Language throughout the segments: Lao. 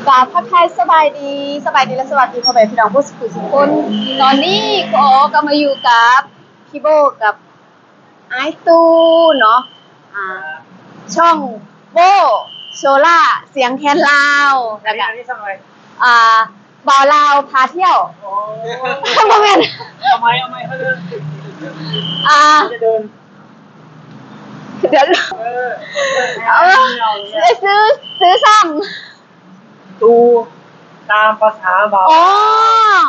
ກາບທັກທາຍສະບາຍດີ, ສະບາຍດີ ແລະ ສະຫວັດດີພໍ່ແມ່ພີ່ນ້ອງເບິດສູ່ຜູ້ສູ່ຄົນ. ຕອນນີ້ກໍ ກໍມາຢູ່ກັບພີ່ໂບກັບອ້າຍຕູ້ເນາະ, ອ່າ ຊ່ອງໂບໂຊລາ ສຽງແຄນລາວ ແລ້ວກະ ອັນນີ້ຊ່ອງອະໄລ? ອ່າ ບ່າວລາວພາທ່ຽວ. ໂອ້ ບໍ່ແມ່ນ ເອົາໃໝ່ ເອົາໃໝ່ ເຂົາເດີນ ອ່າ ຈະເດີນ ດຽວ ເອີ ເອີ ຊື່ ຊື່ຊ່ອງ ຕູຕາມພາສາບ່າວ ອໍ ລາວ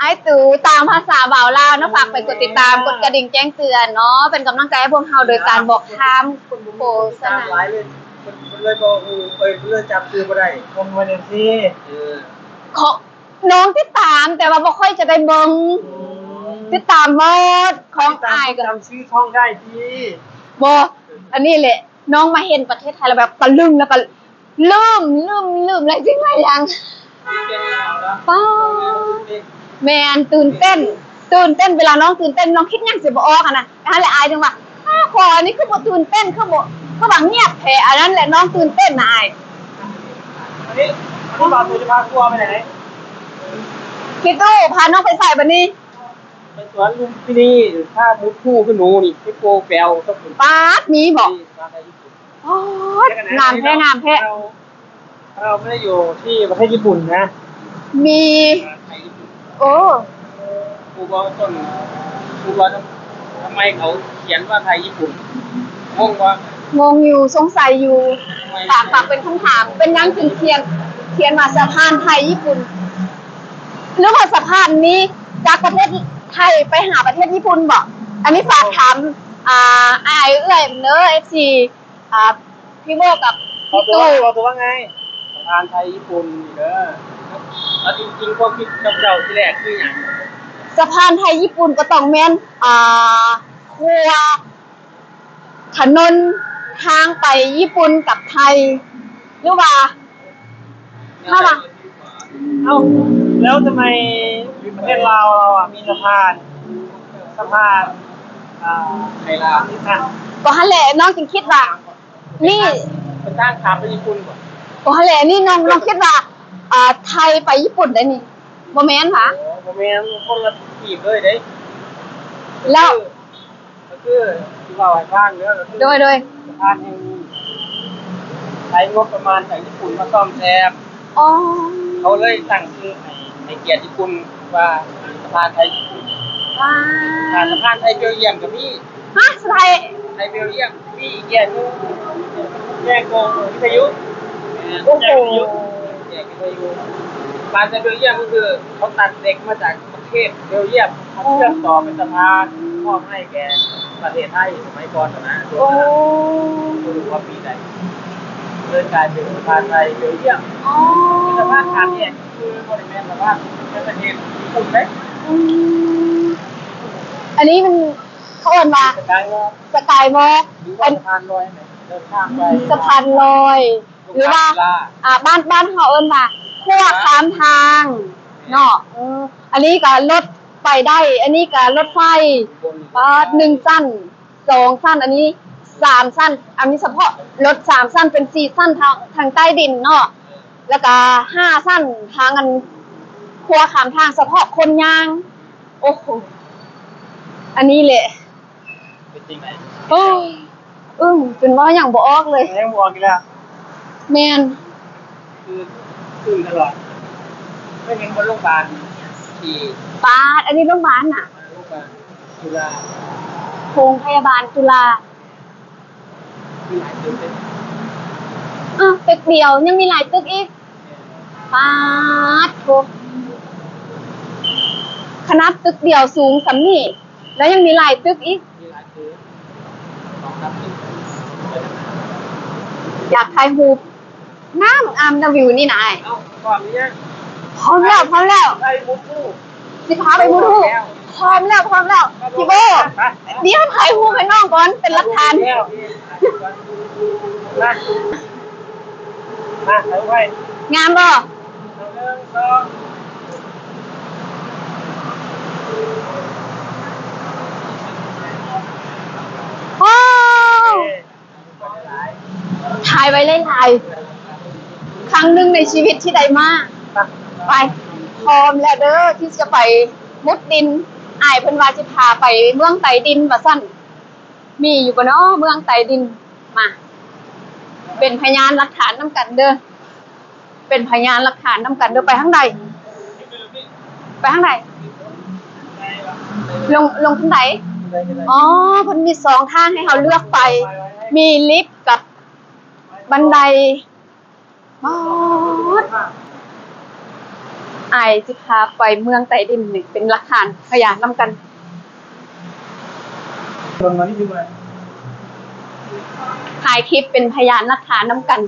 ອ້າຍຕູຕາມພາສາບ່າວລາວເນາະ. ຝາກໄປກົດຕິດຕາມ ກົດກະດິ່ງແຈ້ງເຕືອນເນາະ, ເປັນກຳລັງໃຈໃຫ້ພວກເຮົາໂດຍການບອກຂ້າມໂຄສະນາ. ເພິ່ນ ເພິ່ນເລີຍບໍ່ຮູ້ ເອີຍ ເພິ່ນເລີຍຈຳຊື່ບໍ່ໄດ້. ເພິ່ນວ່າຈັ່ງຊີ້ ເອີ ເຂາະ ນ້ອງຕິດຕາມ ແຕ່ວ່າບໍ່ຄ່ອຍຈະໄດ້ເບິ່ງ. ອືມ ຕິດຕາມໝົດ ຂອງອ້າຍກໍ ຕິດຕາມ ຈຳຊື່ຊ່ອງໄດ້ຕິ? ບໍ່ ອັນນີ້ແຫຼະ ນ້ອງມາເຫັນປະເທດໄທແລ້ວແບບຕະລຶງ ແລ້ວກໍ ລືມ ລືມ ລືມຫຼາຍສິ່ງຫຼາຍຢ່າງ. ຕື່ນເຕັ້ນເນາະ ປ້າ ຕື່ນເຕັ້ນ ແມ່ນ ຕື່ນເຕັ້ນ ຕື່ນເຕັ້ນ ເວລານ້ອງຕື່ນເຕັ້ນ ນ້ອງຄິດຫຍັງຊິບໍ່ອອກຫັ້ນນະ. ຫັ້ນແຫຼະ ອ້າຍຈຶ່ງວ່າ ອ້າ ຂ້ອຍນີ້ຄືບໍ່ຕື່ນເຕັ້ນ ຄືບໍ່ ຄືວ່າງຽບແທ້. ອັນນັ້ນແຫຼະ ນ້ອງຕື່ນເຕັ້ນນະອ້າຍ. ອັນນີ້ ອັນນີ້ບ່າວຕູຈະພາຄົວໄປໃສ? ຄິດດູ ພານ້ອງໄປໃສບັດນີ້? ໄປສວນລຸມພິນີ ພາມຸດພູຄືໜູນີ້ ໄປໂປແປວກັບ ປາດ ມີບໍ່? ນີ້ ປາດ ປາດ ງາມແທ້ ງາມແທ້. ເຮົາ ເຮົາໄປຢູ່ທີ່ປະເທດຍີ່ປຸ່ນນະ ມີ ໄທຍີ່ປຸ່ນ. ໂອ້ ຮູ້ບໍ່ຕົ້ນ ຮູ້ບໍ່ທຳ ທຳໄມເຂົາຂຽນວ່າໄທຍີ່ປຸ່ນ? ງົງບໍ່? ງົງຢູ່ ສົງໄສຢູ່. ຝາກ ຝາກເປັນຄຳຖາມ ເປັນຫຍັງຈຶ່ງຂຽນ ຂຽນວ່າສະພານໄທຍີ່ປຸ່ນ? ຫຼືວ່າສະພານນີ້ຈາກປະເທດໄທໄປຫາປະເທດຍີ່ປຸ່ນບໍ່? ອັນນີ້ຝາກຖາມ ອ່າ ອ້າຍເອື້ອຍເດີ ເອັຟຊີ ອ່າ ພີ່ໂມກັບ ເຂົາ ພີ່ ໂຕ ເຂົາ ວ່າໄງ? ສະພານໄທຍີ່ປຸ່ນນີ້ເດີ ເອົາຈິງໆ ຄວາມຄິດຂອງເຈົ້າທີແລກຄືຫຍັງ? ສະພານໄທຍີ່ປຸ່ນກໍຕ້ອງແມ່ນ ອ່າ ຂົວ ຖະໜົນທາງໄປຍີ່ປຸ່ນກັບໄທ ຫຼືວ່າ ເຮົາວ່າ ເອົ້າ ແລ້ວທຳໄມປະເທດລາວເຮົາອະ ມີສະພານ ສະພານ ອ່າ ໄທລາວ? ອ່ະ ກໍຫັ້ນແຫຼະ ນ້ອງຈຶ່ງຄິດວ່າ ນີ້ ເປັນທາງຂ້າມໄປຍີ່ປຸ່ນບໍ່? ກໍຫັ້ນແຫຼະ ນີ້ນ້ອງ ນ້ອງຄິດວ່າ ອ່າ ໄທໄປຍີ່ປຸ່ນໄດ໋ນີ້ ບໍ່ແມ່ນຫວາ? ໂອ້ ບໍ່ແມ່ນ ຄົນລະທີບເລີຍເດ້. ແລ້ວ ກໍຄື ຊິເວົ້າໃຫ້ຟັງເດີ ກໍຄື ໂດຍ ໂດຍ ສະພານແຫ່ງນີ້ ໃຊ້ງົບປະມານຈາກຍີ່ປຸ່ນມາສ້ອມແຊມ. ອໍ ເຂົາເລີຍຕັ້ງຊື່ໃຫ້ ໃຫ້ກຽດຍີ່ປຸ່ນວ່າ ສະພານໄທຍີ່ປຸ່ນ. ວ້າ ອ່າ ສະພານໄທເບວຢ້ຽມກໍມີ. ຮະ ສະພານໄທ ໄທເບວຢ້ຽມ ມີອີກແຍກໜຶ່ງ ແຍກຂອງວິທະຍຸ. ໂອ້ໂຫ ແຍກວິທະຍຸ ແຍກວິທະຍຸ. ສະພານໄທເບວຢ້ຽມກໍຄືເຂົາຕັດເຫຼັກມາຈາກ ປະເທດເບວຢ້ຽມ ເຊື່ອມຕໍ່ເປັນສະພານ ມອບໃຫ້ແກ່ປະເທດໄທສະໄໝກ່ອນນະ. ໂອ້ ບໍ່ຮູ້ວ່າປີໃດ ເລີຍກາຍເປັນສະພານໄທເບວຢ້ຽມ. ອໍ ເປັນສະພານຂ້າມແຍກ ຄືບໍ່ໄດ້ແມ່ນສະພານໃນປະເທດຍີ່ປຸ່ນເດ້. ອືມ ອັນນີ້ມັນ ເຂົາເອີ້ນວ່າ ສະກາຍວອກ ສະກາຍວອກ ຫຼືວ່າ ອັນ ສະພານລອຍ ເດີນທາງໄປ ສະພານລອຍ. ຫຼືວ່າ ອ່າ ບ້ານ ບ້ານເຮົາເອີ້ນວ່າຂົວຂ້າມທາງເນາະ. ເອີ ອັນນີ້ກໍລົດໄປໄດ້ ອັນນີ້ກໍລົດໄຟ ປາດ ໜຶ່ງຊັ້ນ ສອງຊັ້ນ ອັນນີ້ສາມຊັ້ນ ອັນນີ້ສະເພາະລົດສາມຊັ້ນ ເປັນສີ່ຊັ້ນ ທາງ ທາງໃຕ້ດິນເນາະ. ແລ້ວກໍຫ້າຊັ້ນ ທາງອັນ ຂົວຂ້າມທາງສະເພາະຄົນຍ່າງ. ໂອ້ໂຫ ອັນນີ້ແຫຼະ ເປັນຈັ່ງໃດ? ໂອ້ຍ ອຶ້ງ ຈົນເວົ້າຫຍັງບໍ່ອອກເລີຍ. ຍັງບໍ່ອອກອີກແລ້ວ? ແມ່ນ ຄື ຄືຕະຫຼອດ. ໄປເຫັນບໍ່ໂລງບານທີ່ ປາດ ອັນນີ້ໂລງບານນະ? ໂລງບານຈຸລາ ໂຮງພະຍາບານຈຸລາ. ມີຫຼາຍຕຶກເດ້. ອ້າວ ຕຶກດຽວຍັງມີຫຼາຍຕຶກອີກ? ປາດໂທ້ ຂະໜາດຕຶກດຽວສູງສ່ຳນີ້ ແລ້ວຍັງມີຫຼາຍຕຶກອີກ? ມີຫຼາຍຕຶກ ສອງສາມຕຶກ. ຢາກຖ່າຍຮູບ ງາມ ງາມນະ ວິວນີ້ນະອ້າຍ. ເອົ້າ ພ້ອມຫຼືຍັງ? ພ້ອມແລ້ວ ພ້ອມແລ້ວ ຖ່າຍຮູບ ຊິພາໄປໝູ່ທູກ. ພ້ອມແລ້ວ ພ້ອມແລ້ວ ພີ່ໂບ ດຽວຖ່າຍຮູບໃຫ້ນ້ອງກ່ອນ ເປັນຫຼັກຖານ. ມາ ມາ ຖ່າຍຮູບໃຫ້. ງາມບໍ່? ໜຶ່ງ ສອງ ໂອ້ ຖ່າຍໄວ້ຫຼາຍໆ ຂ ຄັ້ງໜຶ່ງໃນຊີວິດທີ່ໄດ້ມາ. ໄປ ພ້ອມແລ້ວເດີທີ່ຈະໄປມຸດດິນ. ອ້າຍເພິ່ນວ່າຊິພາໄປເມືອງໃຕ້ດິນວ່າຊັ້ນ. ມີຢູ່ບໍ່ນໍເມືອງໃຕ້ດິນ? ມາ ເປັນພະຍານຫຼັກຖານນຳກັນເດີ. ເປັນພະຍານຫຼັກຖານນຳກັນເດີ. ໄປທາງໃດ? ໄປທາງໃດ? ລົງ ລົງທາງໃດ? ອໍ ເພິ່ນມີສອງທາງໃຫ້ເຮົາເລືອກໄປ. ມີລິບກັບບັນໄດ. ປາດ ອ້າຍຊິພາໄປເມືອງໃຕ້ດິນນີ້ ເປັນຫຼັກຖານພະຍານນຳກັນ. ຖ່າຍຄລິບເປັນພະຍານຫຼັກຖານນຳກັນ.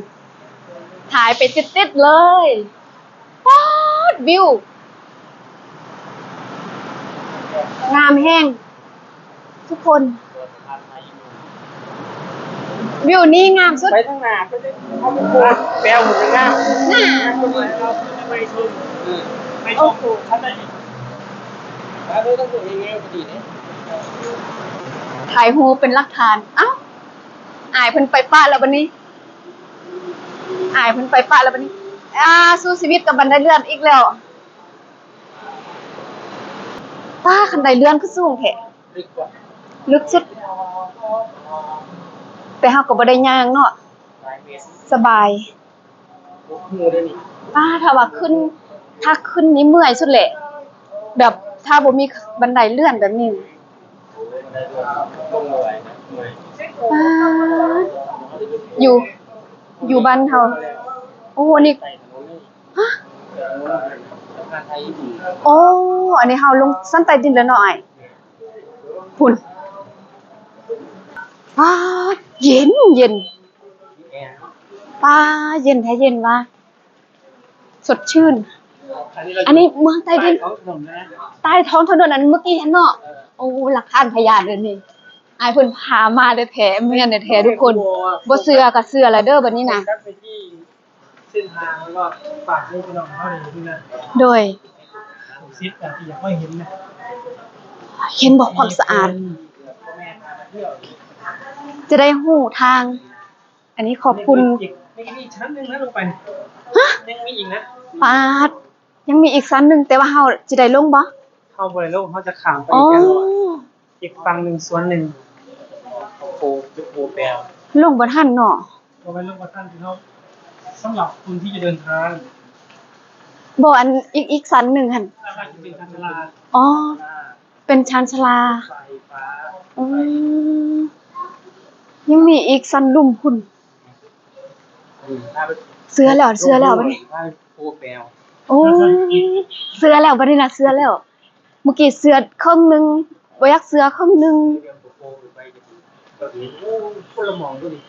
ຖ່າຍໄປຕິດໆເລີຍ. ປາດ ວິວງາມແຮງ. ທຸກຄົນ ວິວນີ້ງາມສຸດ. ໄປທາງໜ້າ ໄປທາງ ເຮົາໄປໂພດແປວໝູ່ງາມ. ໜ້າ ໄປຊົມ ເອີ ໄປຊົມ ໂອ້ໂຫ ຄັນໄດ້ ໄປເບິ່ງທາງພຸ້ນແຮງງາມກໍດີເດ້. ຖ່າຍຮູບເປັນຫຼັກຖານ. ເອົ້າ ອ້າຍເພິ່ນໄປປະແລ້ວບັດນີ້. ອ້າຍເພິ່ນໄປປະແລ້ວບັດນີ້. ອ່າ ສູ້ຊີວິດກັບບັນໄດເລື່ອນອີກແລ້ວ. ປ້າ ຄັນໄດເລື່ອນຄືສູງແທ້. ລຶກບໍ່? ລຶກສຸດ. ແຕ່ເຮົາກໍບໍ່ໄດ້ຍ່າງເນາະ. ສະບາຍ. ບໍ່ຮູ້ເດ້ນີ້. ປ້າ ຖ້າວ່າຂຶ້ນ ຖ້າຂຶ້ນນີ້ເມື່ອຍສຸດແຫຼະ. ແບບຖ້າບໍ່ມີບັນໄດເລື່ອນແບບນີ້. ປາດ ຢູ່ ຢູ່ບ້ານເຮົາ. ໂອ້ ອັນນີ້ ຮະ? ໂອ້ ອັນນີ້ເຮົາລົງຊັ້ນໃຕ້ດິນແລ້ວເນາະອ້າຍ. ພຸ້ນ ປາດ ເຢັນ ເຢັນ. ປາດ ເຢັນແທ້ເຢັນວ່າ. ສົດຊື່ນ. ອັນນີ້ເມືອງໃຕ້ດິນ ໃຕ້ທ້ອງຖະໜົນ ອັນເມື່ອກີ້ຫັ້ນເນາະ. ໂອ້ ຫຼັກຖານພະຍານເດີນີ້. ອ້າຍເພິ່ນພາມາແທ້ໆ ແມ່ນແທ້ໆທຸກຄົນ. ບໍ່ເຊື່ອກໍເຊື່ອລະເດີບັດນີ້ນະ. ເສັ້ນທາງລອດປ່າໃຫ້ພີ່ນ້ອງເຮົາໄດ້ເຫັນນະ. ໂດຍ ສິດທີ່ຢາກມາເຫັນນະ. ເຫັນບໍ່ຄວາມສະອາດ ຈະໄດ້ຮູ້ທາງ. ອັນນີ້ຂອບຄຸນ. ຍັງມີອີກ ຍັງມີອີກຊັ້ນໜຶ່ງນະລົງໄປ. ຮະ? ຍັງມີອີກນະ. ປາດ ຍັງມີອີກຊັ້ນໜຶ່ງ ແຕ່ວ່າເຮົາຈະໄດ້ລົງບໍ່? ເຮົາບໍ່ໄດ້ລົງ ເຮົາຈະຂ້າມໄປອີກ ອໍ ອີກຝັ່ງໜຶ່ງ ສວນໜຶ່ງ. ໂອ້ໂຫ ຈຸດໂອແປວ ລົງບໍ່ທັນເນາະ. ບໍ່ແມ່ນລົງບໍ່ທັນ ພີ່ນ້ອງ ສຳລັບຄົນທີ່ຈະເດີນທາງ. ບໍ່ ອັນອີກ ອີກຊັ້ນໜຶ່ງຫັ້ນ. ອັນນັ້ນຈະເປັນຊານຊາລາ. ອໍ ເປັນຊານຊາລາ. ອືມ ຍັງມີອີກຊັ້ນລຸ່ມພຸ້ນ. ເຊື່ອແລ້ວ ເຊື່ອແລ້ວບັດນີ້. ໂອ້ ເຊື່ອແລ້ວບັດນີ້ນະ ເຊື່ອແລ້ວ. ເມື່ອກີ້ເຊື່ອເຄິ່ງໜຶ່ງ ບໍ່ຢາກເຊື່ອເຄິ່ງໜຶ່ງ. ຄົນລະໝ່ອງຢູ່ນີ້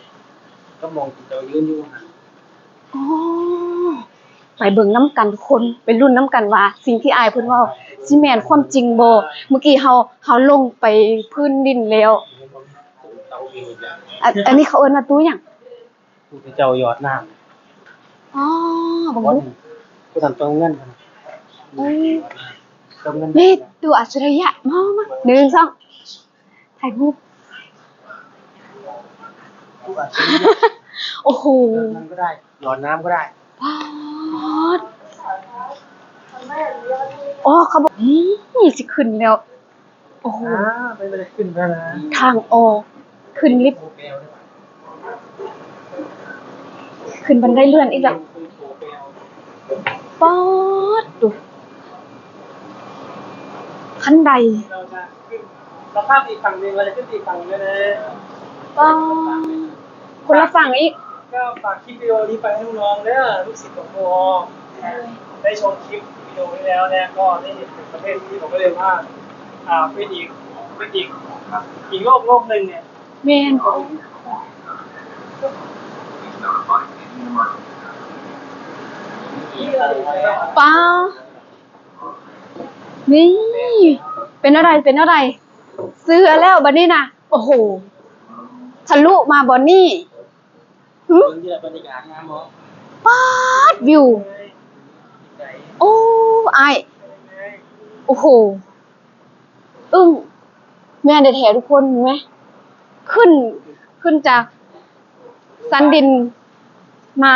ກັບໝ່ອງທີ່ເຈົ້າຢືນຢູ່ຫັ້ນ. ອໍ ໄປເບິ່ງນຳກັນທຸກຄົນ ໄປລຸ້ນນຳກັນວ່າສິ່ງທີ່ອ້າຍເພິ່ນເວົ້າຊິແມ່ນຄວາມຈິງບໍ່. ເມື່ອກີ້ເຮົາ ເຮົາລົງໄປພື້ນດິນແລ້ວ. ອັນ ອັນນີ້ເຂົາເອີ້ນວ່າຕູ້ຫຍັງ? ພຸດທະເຈົ້າຢອດນ້ຳ. ອໍ ເບິ່ງດູ ຜູ້ນັ້ນເຕີມເງິນ. ເອີ ເຕີມເງິນ. ນີ້ ຕູ້ອັດສະລິຍະ. ມາ ມາ ໜຶ່ງ ສອງ ຖ່າຍຮູບ. ຕູ້ອັດສະລິຍະ. ໂອ້ໂຫ ເຕີມເງິນກໍໄດ້ ຢອດນ້ຳກໍໄດ້. ປາດ ອໍ ເຂົາບອກ ນີ້ ຊິຂຶ້ນແລ້ວ. ໂອ້ໂຫ ອ່າ ໄປ ໄປຂຶ້ນແລ້ວນະ ທາງອອກ ຂຶ້ນລິບ ຂຶ້ນບັນໄດເລື່ອນອີກແລ້ວ. ປາດໂທ້ ຄັນໄດ ເຮົາຈະຂຶ້ນ ເຮົາຂ້າມອີກຝັ່ງໜຶ່ງ ເຮົາຈະຂຶ້ນອີກຝັ່ງໜຶ່ງແລ້ວນະ. ປາດ ຄົນລະຝັ່ງອີກ. ກໍຝາກຄລິບວິດີໂອນີ້ໄປໃຫ້ນ້ອງໆເດີ ລູກສິດຂອງພໍ່ ໄດ້ຊົມຄລິບວິດີໂອນີ້ແລ້ວເນຍ ກໍໄດ້ເຫັນເຖິງປະເທດທີ່ເຂົາກໍເອີ້ນວ່າ ອ່າ ເປັນອີກ ເປັນອີກ ອີກໂລກໂລກໜຶ່ງເນຍ. ແມ່ນ ປ້າ ນີ້ ເປັນແນວໃດ ເປັນແນວໃດ? ເຊື່ອແລ້ວບັດນີ້ນະ. ໂອ້ໂຫ ທະລຸມາບ່ອນນີ້. ຫຶ? ເບິ່ງເດີ ບັນຍາກາດງາມບໍ່? ປາດ ວິວ ໂອ້ ອ້າຍ ໂອ້ໂຫ ອຶ້ງ ແມ່ນແທ້ໆ ທຸກຄົນ ເຫັນໄໝ? ຂຶ້ນ ຂຶ້ນຈາກຊັ້ນດິນມາ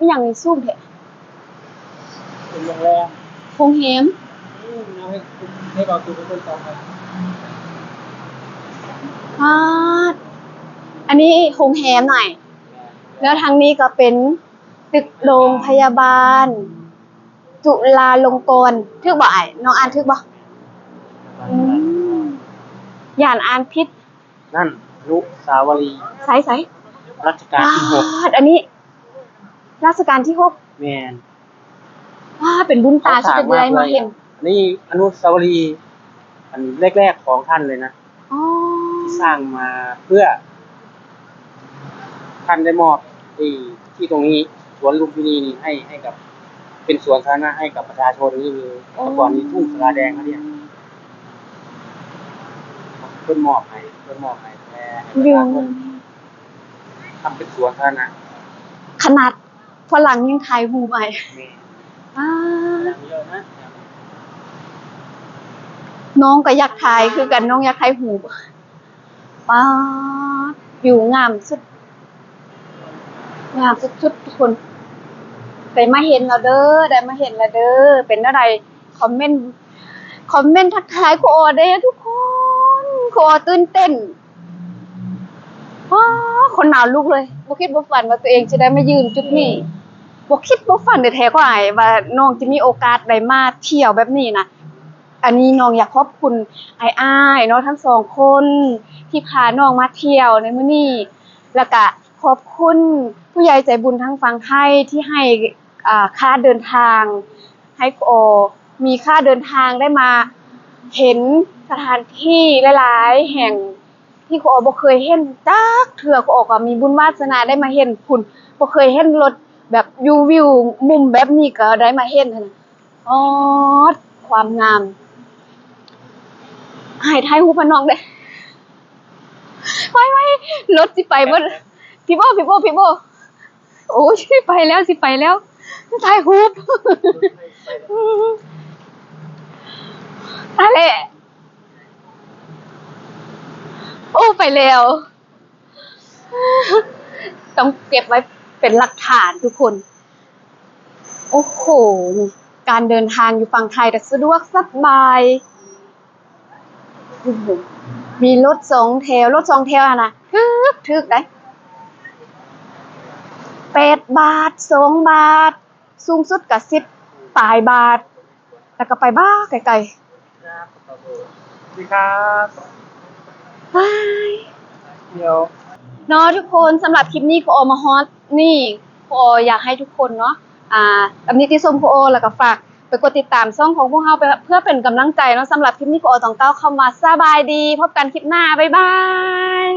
ອີ່ຫຍັງນີ້ສູງແທ້? ເປັນໂຮງແຮມ. ໂຮງແຮມ? ອືມ ໃຫ້ ໃຫ້ເບົາຕູເປັນຄົນຕອບໃຫ້. ປາດ ອັນນີ້ໂຮງແຮມໃຫຍ່ ແລ້ວທາງນີ້ກໍເປັນຕຶກໂຮງພະຍາບານຈຸລາລົງກອນ ຖືກບໍ່ອ້າຍ? ນ້ອງອ່ານຖືກບໍ່? ອືມ ຢ້ານອ່ານຜິດ. ນັ້ນ ອະນຸສາວະລີ ໃສໆ? ລັດຊະການທີຫົກ. ປາດ ອັນນີ້ລັດຊະການທີຫົກ. ແມ່ນ. ວ້າ ເປັນບຸນຕາສຸດເລີຍມາເຫັນ. ອັນນີ້ອະນຸສາວະລີອັນແລກໆຂອງທ່ານເລີຍນະ. ອໍ ທີ່ສ້າງມາເພື່ອ ທ່ານໄດ້ມອບທີ່ ທີ່ຕົງນີ້ ສວນລຸມພິນີນີ້ໃຫ້ ໃຫ້ກັບ ເປັນສວນສາທາລະນະໃຫ້ກັບປະຊາຊົນ. ນີ້ຄື ອໍ ແຕ່ກ່ອນນີ້ທົ່ງສາລາແດງເຂົາເອີ້ນ ເພິ່ນມອບໃຫ້ ເພິ່ນມອບໃຫ້ແຕ່ໃຫ້ປະຊາຊົນ ວິວງາມແຮງ ທຳເປັນສວນສາທາລະນະ ຂະໜາດຝຣັ່ງຍັງຖ່າຍຮູບໃຫ້. ແມ່ນ. ອ້າ ຝຣັ່ງເຍອະນະ. ນ້ອງກໍຢາກຖ່າຍຄືກັນ ນ້ອງຢາກຖ່າຍຮູບ. ປາດ ວິວງາມສຸດ ງາມສຸດໆ ທຸກຄົນ. ໄດ້ມາເຫັນແລ້ວເດີ ໄດ້ມາເຫັນແລ້ວເດີ. ເປັນແນວໃດ? ຄອມເມັນ ຄອມເມັນທັກທາຍຄູອໍແດ່ທຸກຄົນ. ຄູອໍຕື່ນເຕັ້ນ. ອ້າ ຄົນນາວລຸກເລີຍ. ບໍ່ຄິດບໍ່ຝັນວ່າຕົວເອງຈະໄດ້ມາຢືນຈຸດນີ້ ບໍ່ຄິດບໍ່ຝັນແທ້ໆ ຂອງອ້າຍວ່ານ້ອງຈະມີໂອກາດໄດ້ມາທ່ຽວແບບນີ້ນະ. ອັນນີ້ນ້ອງຢາກຂອບຄຸນອ້າຍໆເນາະ ທັງສອງຄົນທີ່ພານ້ອງມາທ່ຽວໃນມື້ນີ້ ແລ້ວກະຂອບຄຸນຜູ້ໃຫຍ່ໃຈບຸນທາງຝັ່ງໄທທີ່ໃຫ້ ອ່າ ຄ່າເດີນທາງ ໃຫ້ຂໍມີຄ່າເດີນທາງໄດ້ມາເຫັນສະຖານທີ່ຫຼາຍໆແຫ່ງ ທີ່ຄູອໍບໍ່ເຄີຍເຫັນຈັກເທື່ອ. ຄູອໍກໍມີບຸນວາສະໜາໄດ້ມາເຫັນພຸ້ນ ບໍ່ເຄີຍເຫັນລົດແບບຢູ່ວິວມຸມແບບນີ້ກໍໄດ້ມາເຫັນຫັ້ນນະ. ອອດ ຄວາມງາມ. ໃຫ້ຖ່າຍຮູບໃຫ້ນ້ອງແດ່. ໄວໆ ລົດຊິໄປເບິດ. ພີ່ໂບ ພີ່ໂບ ພີ່ໂບ. ໂອ້ຍ ຊິໄປແລ້ວ ຊິໄປແລ້ວ ຖ່າຍຮູບ ຕາຍແລ້ວ ໂອ້ ໄປແລ້ວ ຕ້ອງເກັບໄວ້ເປັນຫຼັກຖານທຸກຄົນ. ໂອ້ໂຫ ການເດີນທາງຢູ່ຝັ່ງໄທກໍສະດວກສະບາຍ. ມີລົດສອງແຖວ ລົດສອງແຖວຫັ້ນນະ ຖືກ ຖືກໃດ໋ ແປດບາດ ສອງບາດ ສູງສຸດກະສິບປາຍບາດ ແລ້ວກໍໄປບາໄກໆ. ສະຫວັດດີຄັບ ບາຍ ດຽວເນາະທຸກຄົນ. ສຳລັບຄລິບນີ້ ຄູອໍມາຮອດນີ້ ຄູອໍຢາກໃຫ້ທຸກຄົນເນາະ ອ່າ ຕຳນິຕິຊົມຄູອໍ ແລ້ວກໍຝາກໄປກົດຕິດຕາມຊ່ອງຂອງພວກເຮົາ ເພື່ອເປັນກຳລັງໃຈເນາະ. ສຳລັບຄລິບນີ້ ຄູອໍຕ້ອງກ່າວຄຳວ່າ ສະບາຍດີ ພົບກັນຄລິບໜ້າ ບາຍບາຍ.